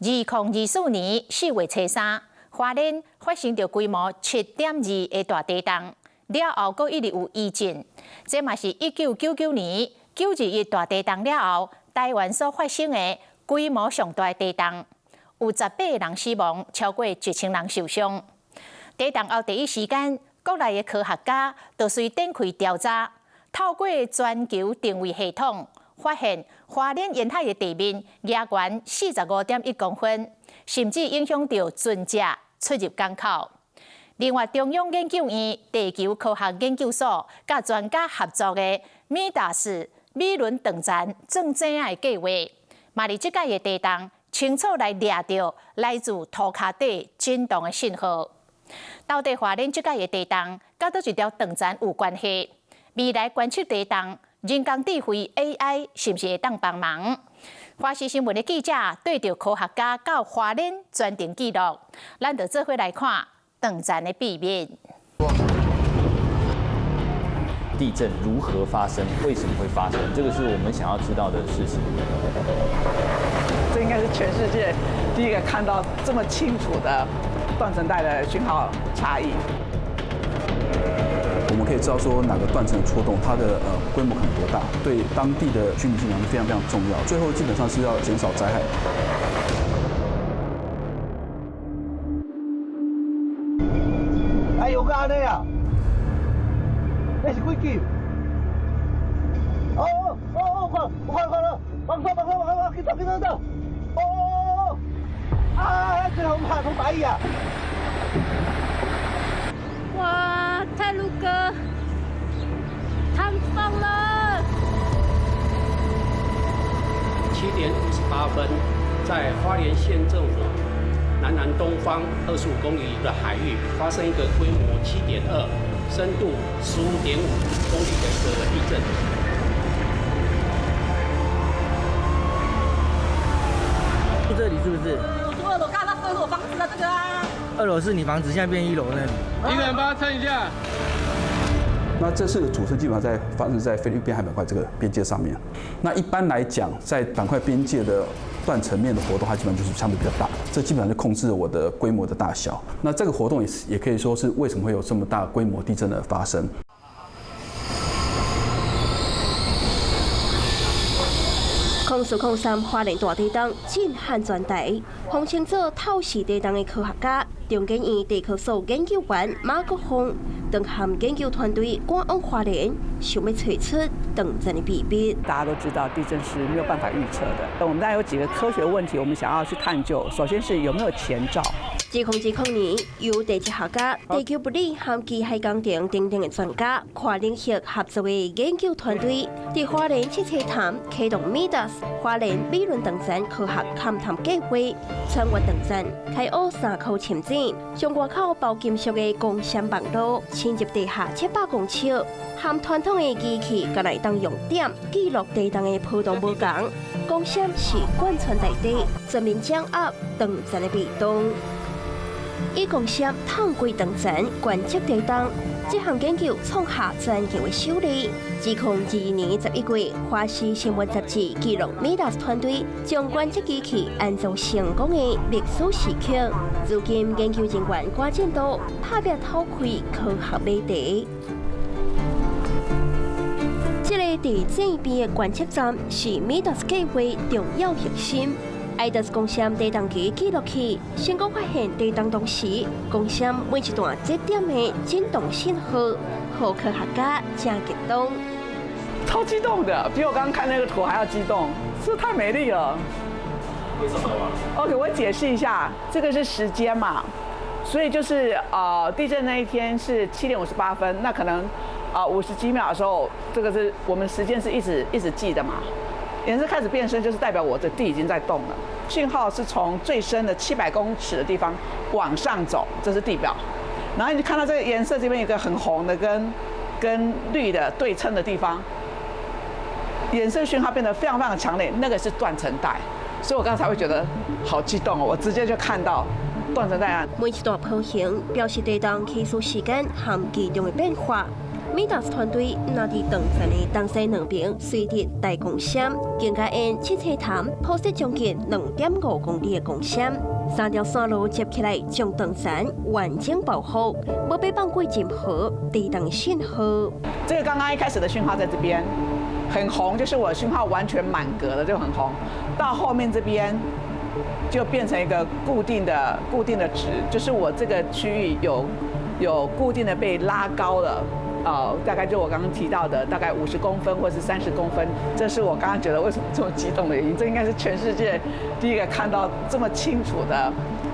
2024年4月初三，花蓮發生著規模7.2的大地動，了後閣一直有餘震。這嘛是1999年9·21大地動了後，台灣所發生的規模上大地動，有18個人死亡，超過1000人受傷。地動後第一時間，國內的科學家就隨展開調查，透過全球定位系統，發現花蓮沿海的地面壓懸45.1公分，甚至影響著船隻出入港口。另外，中央研究院地球科學研究所佮專家合作的米達斯米倫斷層鑽井的計畫，嘛佇這擺的地動清楚來掠著來自塗跤底震動的信號。到底花蓮這擺的地動佮佗一條斷層有關係？未來觀測地動，人工智慧 AI 是毋是會當幫忙？華視新聞的記者對著科學家到花蓮專程記錄，咱就做伙來看斷層的秘密。地震如何發生？為什麼會發生？這個是我們想要知道的事情。這應該是全世界第一個看到這麼清楚的斷層帶的訊號差異。我們可以知道說哪個斷層的錯動，它的規模可能多大，對當地的居民來講非常非常重要。最後基本上是要減少災害。哎呦，按呢啊？那是幾級？哦哦哦，看，我看看了，往上往上往上，去走去走走。哦哦哦，啊，這個紅拍紅白啊！哇，太魯閣，塌方了！7點58分，在花蓮縣政府南南東方25公里的海域，發生一個規模7.2、深度15.5公里的一個地震。住這裡是不是？我住二樓，剛剛那是我房子啊，這個啊。二樓是你房子，現在變一樓那裡。一個人幫他撐一下。那這次的主震基本上在發生在菲律賓海板塊這個邊界上面。那一般來講，在板塊邊界的斷層面的活動，它基本上就是相對比較大。這基本上就控制了我的規模的大小。那這個活動也可以說是為什麼會有這麼大規模地震的發生。04/03花蓮大地動震撼全台，號稱做透視地動的科學家，中研院地科所研究員馬國峰，等和研究團隊趕往花蓮，想欲揣出斷層的秘密。大家都知道地震是沒有辦法預測的。我們當然有幾個科學問題，我們想要去探究。首先是有沒有前兆。2020年，由地質學家、地球物理和機械工程等等的專家跨領域合作的研究團隊，佇花蓮七星潭啟動米達斯花蓮米倫斷層科學勘探計劃，穿越斷層，開挖3箍深井，將外口包金屬的光纖網路深入地下700公尺，和傳統的機器敢若會當用點記錄地動的波動無仝，光纖是貫穿大地，全面掌握斷層的變動。以光纖探軌斷層觀測地動，這項研究創下全球的首例。2022年11月，《華視新聞雜誌》記錄米達斯團隊將觀測機器安裝成功的歷史時刻。如今研究人員趕進度，拍拚透開科學謎題。這个佇井邊的觀測站是米達斯計劃重要核心。愛達斯光纖地動儀記錄器成功發現地動同時，光纖每一段節點的震動信號，予科學家誠激動。超激動的，比我剛剛看那個圖還要激動，這太美麗了。為什麼？OK，我解釋一下，這個是時間嘛，所以就是地震那一天是7點58分，那可能50幾秒的時候，這個是我們時間是一直一直記的嘛。顏色開始變深，就是代表我的地已經在動了。訊號是從最深的700公尺的地方往上走，這是地表。然後你就看到這個顏色這邊有個很紅的跟綠的對稱的地方，顏色訊號變得非常非常強烈，那個是斷層帶。所以我剛才會覺得好激動哦，我直接就看到斷層帶啊。每一段波形表示地動起始時間和軌道的變化。MIDAS 團隊若佇斷層的東西兩邊垂直大光纖，更加沿七星潭鋪設將近2.5公里的光纖，三條線路接起來，將斷層完整保護，無被放過任何地動訊號。這個剛剛一開始的訊號在這邊很紅，就是我訊號完全滿格的就很紅，到後面這邊就變成一個固定的值，就是我這個區域有固定的被拉高了。大概就我剛剛提到的，大概50公分或是30公分，這是我剛剛覺得為什麼這麼激動的原因。這應該是全世界第一個看到這麼清楚的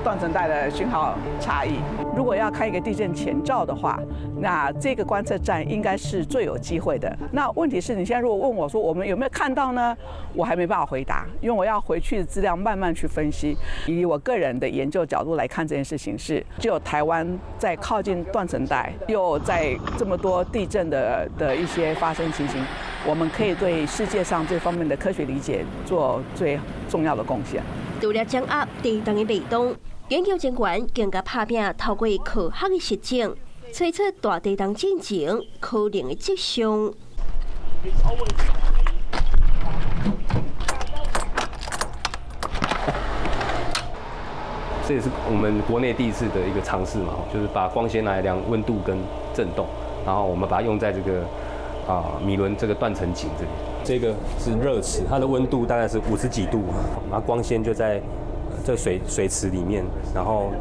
斷層帶的訊號差異。如果要看一個地震前兆的話，那這個觀測站應該是最有機會的。那問題是你現在如果問我說我們有沒有看到呢？我還沒辦法回答，因為我要回去的資料慢慢去分析。以我個人的研究角度來看這件事情是，只有台灣在靠近斷層帶，又在這麼多地震的一些發生情形，我們可以對世界上這方面的科學理解做最重要的貢獻。除了掌握地動的脈動，研究人員更加拍拚透過科學的實證，揣測大地動進前可能的跡象。這也是我們國內第一次的一個嘗試嘛，就是把光纖來量溫度跟震動，然後我們把它用在這個米倫這個斷層井這裡。這個是熱池，它的溫度大概是50幾度，然後光纖就在這水池裡面，然後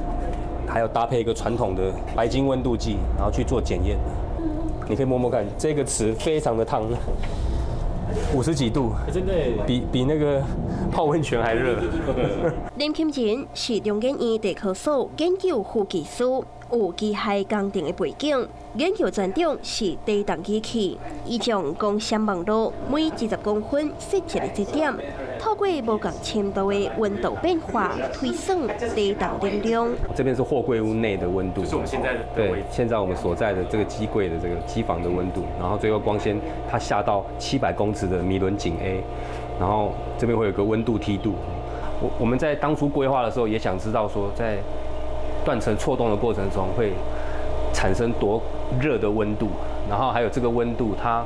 還有搭配一個傳統的白金溫度計，然後去做檢驗。你可以摸摸看，這個池非常的燙，50幾度，真的比那個泡溫泉還熱。林欽仁是中研院地科所研究副技師，有機械工程的背景，研究專長是地動儀器。伊將光纖網路每70公分設一個節點，透過無仝深度的溫度變化推算地動能量。這邊是貨櫃屋內的溫度，就是我們現在的對，現在我們所在的這個機櫃的這個機房的溫度。然後最後光纖它下到700公尺的米倫井 A，然後這邊會有個溫度梯度。我們在當初規劃的時候也想知道說，在斷層錯動的過程中會產生多熱的溫度，然後還有這個溫度它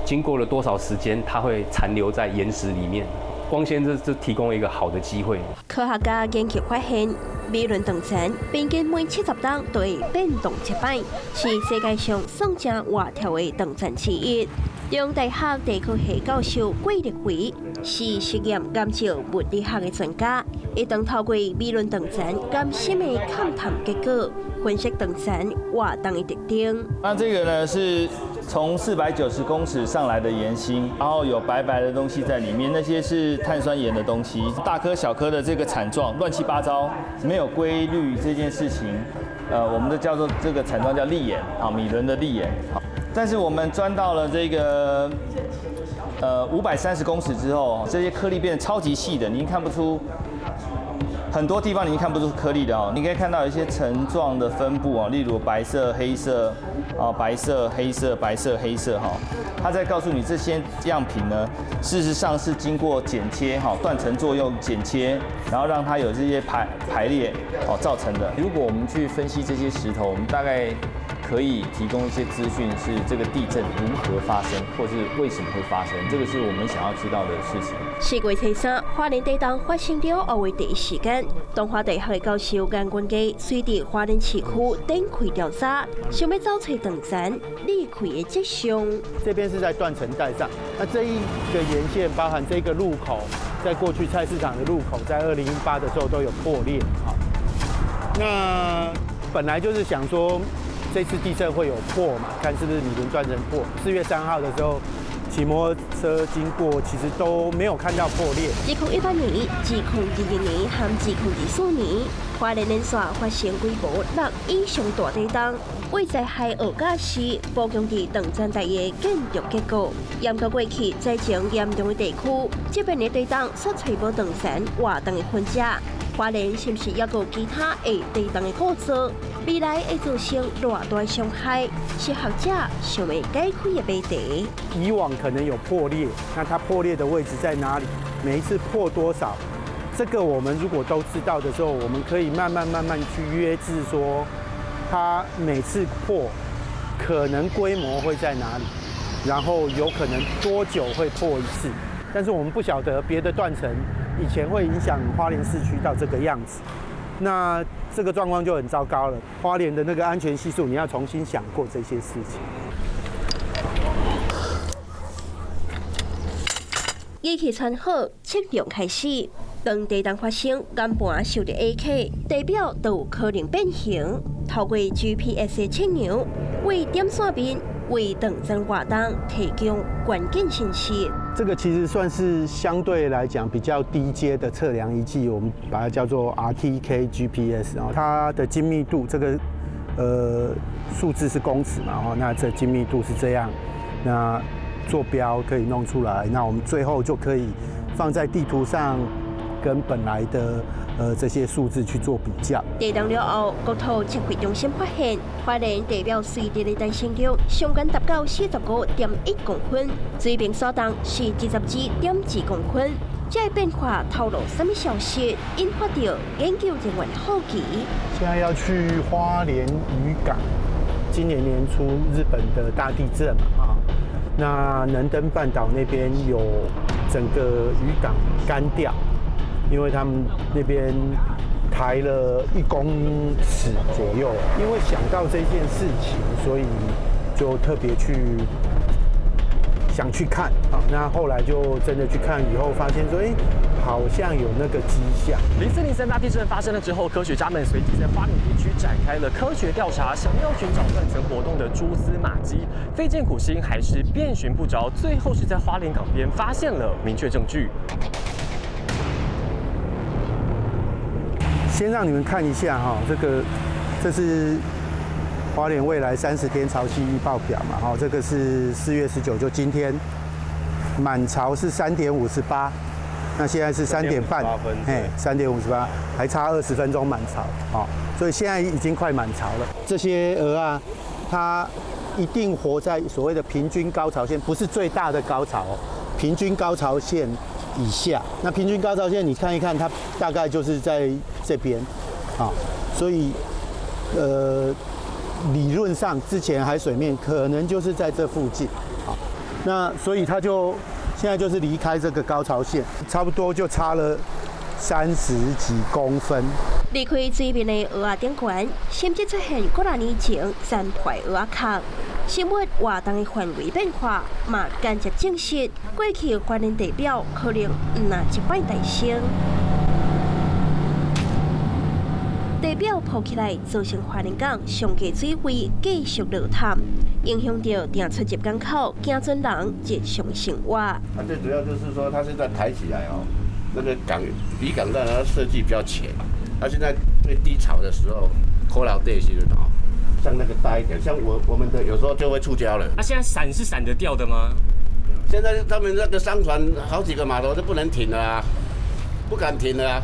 經過了多少時間，它會殘留在岩石裡面。光纖這提供了一個好的機會。科學家研究發現，米倫斷層平均每70冬都會變動一擺，是世界上算誠活跳的斷層之一。中大學地科系教授郭立輝是實驗研究物理學的專家，伊當透過米倫斷層監深的勘探結果，分析斷層活動的特徵。那這個呢是從490公尺上來的岩心，然後有白白的東西在裡面，那些是碳酸鹽的東西，大顆小顆的這個產狀亂七八糟，沒有規律這件事情，我們都叫做這個產狀叫礫岩，啊，米倫的礫岩。但是我們鑽到了這個530公尺之後，這些顆粒變得超級細的，你已經看不出很多地方，你已經看不出顆粒的哦。你可以看到一些層狀的分布啊，例如白色、黑色啊，白色、黑色、白色、黑色哈。它在告訴你這些樣品呢，事實上是經過剪切哈，斷層作用剪切，然後讓它有這些排列哦造成的。如果我們去分析這些石頭，我們大概可以提供一些資訊，是這個地震如何發生，或是為什麼會發生，這個是我們想要知道的事情。4月23，花蓮地動發生了後的第一時間，東華大學的教授顏元基隨佇花蓮市區展開調查，想欲找揣斷層裂開的跡象。這邊是在斷層帶上，那這一個沿線包含這個路口，在過去菜市場的路口，在2018的時候都有破裂啊。那本來就是想說，這次地震會有破嘛？看是不是米倫斷層破。4月3號的時候，騎摩托車經過，其實都沒有看到破裂。2018年、2022年和2024年，花蓮連續發生規模6以上大地動，位在海蚵仔是布局佇斷層帶的建築結構。研究過去災情嚴重的地區，這邊的地動煞揣無斷層活動的痕跡。花蓮是毋是猶閣有其他會地動的構造？未來會造成偌大傷害，是學者想欲解開的謎題。以往可能有破裂，那它破裂的位置在哪裡？每一次破多少？這個我們如果都知道的時候，我們可以慢慢慢慢去約制，說它每次破可能规模会在哪里，然后有可能多久会破一次，但是我们不晓得别的断层以前会影响花莲市区到这个样子，那这个状况就很糟糕了。花莲的那个安全系数，你要重新想过这些事情。仪器穿好，测量开始。当地震发生，岩盘受到压克，地表就有可能变形。透过 GPS 的测量，为点线面、为断层活动提供关键信息。这个其实算是相对来讲比较低阶的测量仪器，我们把它叫做 RTK GPS 啊，它的精密度这个数字是公尺嘛，哦，那这精密度是这样，那坐标可以弄出来，那我们最后就可以放在地图上，跟本来的这些数字去做比较。地震了后，国土测绘中心发现，花莲地表随地的弹性量上悬达到45.1公分，水平所动是22.2公分。这个变化透露什么消息？引发到研究人员好奇。现在要去花莲渔港，今年年初日本的大地震嘛啊，那能登半岛那边有整个渔港干掉。因为他们那边抬了1公尺左右，因为想到这件事情，所以就特别去想去看啊。那后来就真的去看以后，发现说，哎，好像有那个迹象。0403大地震发生了之后，科学家们随即在花莲地区展开了科学调查，想要寻找断层活动的蛛丝马迹，费尽苦心还是遍寻不着，最后是在花莲港边发现了明确证据。先让你们看一下哈，这是花莲未来30天潮汐预报表嘛，哈，这个是4月19，就今天满潮是3:58，那现在是3点半，哎，3:58，还差20分钟满潮，哦，所以现在已经快满潮了。这些鹅啊，它一定活在所谓的平均高潮线，不是最大的高潮，平均高潮线以下。那平均高潮线你看一看，它大概就是在这边，啊，所以，理论上之前海水面可能就是在这附近，啊，那所以它就现在就是离开这个高潮线，差不多就差了30几公分。离开水面的蚵仔顶悬，甚至出现几若年前残破蚵仔壳。生物活动的范围变化，嘛间接证实过去花莲地表可能毋若这摆诞生。地表破起来，造成花莲港上低水位继续落探，影响到定出入港口、行船人日常生活。啊，最主要就是说，它现在抬起来哦，那个港离港站它设计比较浅，它现在最低潮的时候，扣老地时阵哦。像那个大一点，像我们的有时候就会触礁了。那现在闪是闪得掉的吗？现在他们那个商船好几个码头都不能停了啊，不敢停了啊。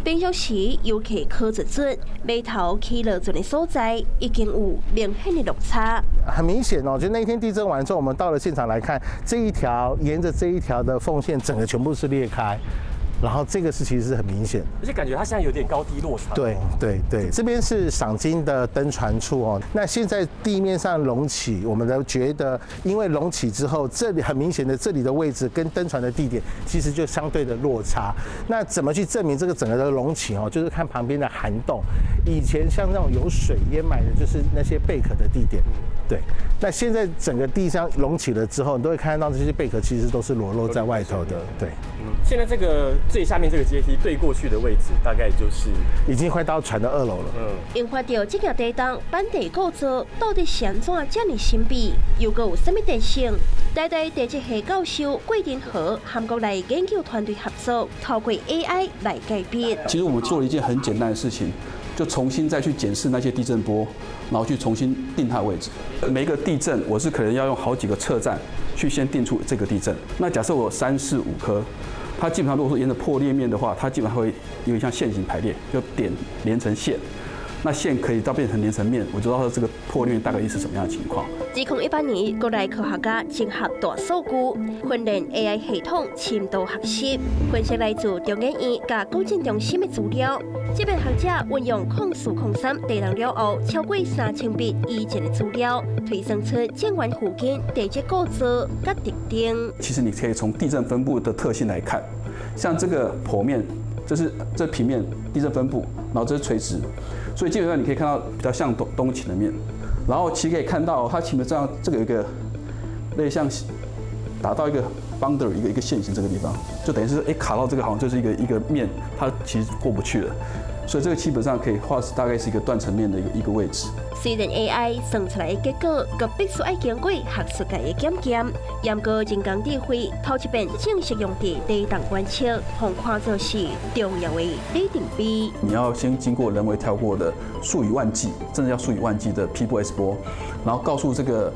平常时游客靠坐船，码头起落船的所在已经有明显的落差。很明显哦，就那天地震完之后，我们到了现场来看，这一条沿着这一条的缝线，整个全部是裂开。然后这个是其实是很明显，而且感觉它现在有点高低落差。对对对，这边是赏金的登船处哦。那现在地面上隆起，我们都觉得，因为隆起之后，这里很明显的这里的位置跟登船的地点其实就相对的落差。那怎么去证明这个整个的隆起哦？就是看旁边的涵洞。以前像那种有水淹埋的，就是那些贝壳的地点。对，那现在整个地上隆起了之后，你都会看到这些贝壳其实都是裸露在外头的。对，现在这个最下面这个阶梯对过去的位置，大概就是已经快到船的2楼了。引发到这个地动板地构造到底是按怎这么神秘，又阁有啥物特性？台大地质系教授桂林和韩国来研究团队合作，透过 AI 来改变。其实我们做了一件很简单的事情。就重新再去检视那些地震波，然后去重新定它的位置。每一个地震，我是可能要用好几个测站去先定出这个地震。那假设我有3、4、5颗，它基本上如果说沿着破裂面的话，它基本上会有点像线形排列，就点连成线。那线可以到變成連成面，我就知道這個破裂大概是什麼樣的情況。2018年，國內科學家整合大數據，訓練 AI 系統深度學習，分析來自中研院佮國震中心的資料。這邊學者運用0403地動了後，超過3000筆以前的資料，推算出震源附近地質構造佮特徵。其實你可以從地震分布的特性來看，像這個剖面，這是這平面地震分布，然後這是垂直，所以基本上你可以看到比較像東東傾的面。然後其實可以看到，它基本上這個有一個類像打到一個 boundary 一個一個線形這個地方，就等於是卡到這個好像就是一個一個面，它其實過不去了。所以這個基本上可以畫大概是一個斷層面的一個一個位置。雖然 AI 算出來的結果，閣必須愛經過學術界的檢驗，毋過人工智慧頭一遍正式用佇地動觀測，予看做是重要的里程碑。你要先經過人為跳過的數以萬計，甚至要數以萬計的 P 波 S 波，然後告訴這個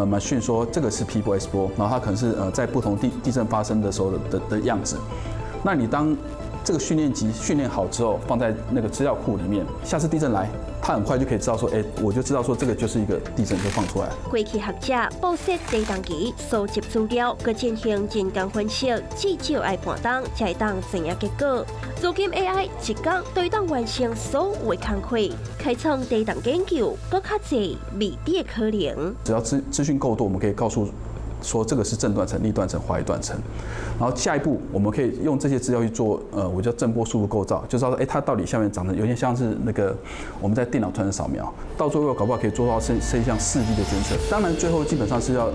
machine 說這個是 P 波 S 波，然後它可能是在不同地震發生的時候的樣子。那你當這個訓練集訓練好之後，放在那個資料庫裡面，下次地震來，他很快就可以知道說，哎，我就知道說這個就是一個地震，就放出來。過去學者布設地動儀、收集資料，閣進行人工分析，至少愛半冬才會當知影結果。如今 AI 一工就會當完成所有的工課，開創地動研究閣較濟未知的可能。只要資訊夠多，我們可以告訴說這個是正斷層、逆斷層、滑移斷層，然後下一步我們可以用這些資料去做，我叫震波速度構造，就知道說，哎，它到底下面長得有點像是那個我們在電腦斷層掃描，到最後搞不好可以做到是一項4D 的監測。當然最後基本上是要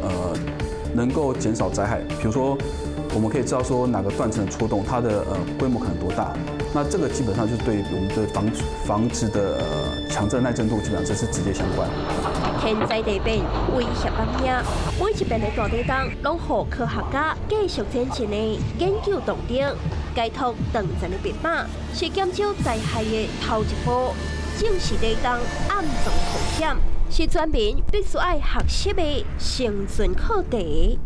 能夠減少災害，比如說我們可以知道說哪個斷層的錯動，它的規模可能多大，那這個基本上就對我們的房子的強震耐震度基本上這是直接相關。天災地變，威脅欲命，每一遍的大地動，攏予科學家繼續前進的研究動力，開拓斷層的密碼，是減少災害的頭一步。正視地動暗藏風險，是全民必須愛學習的生存課題。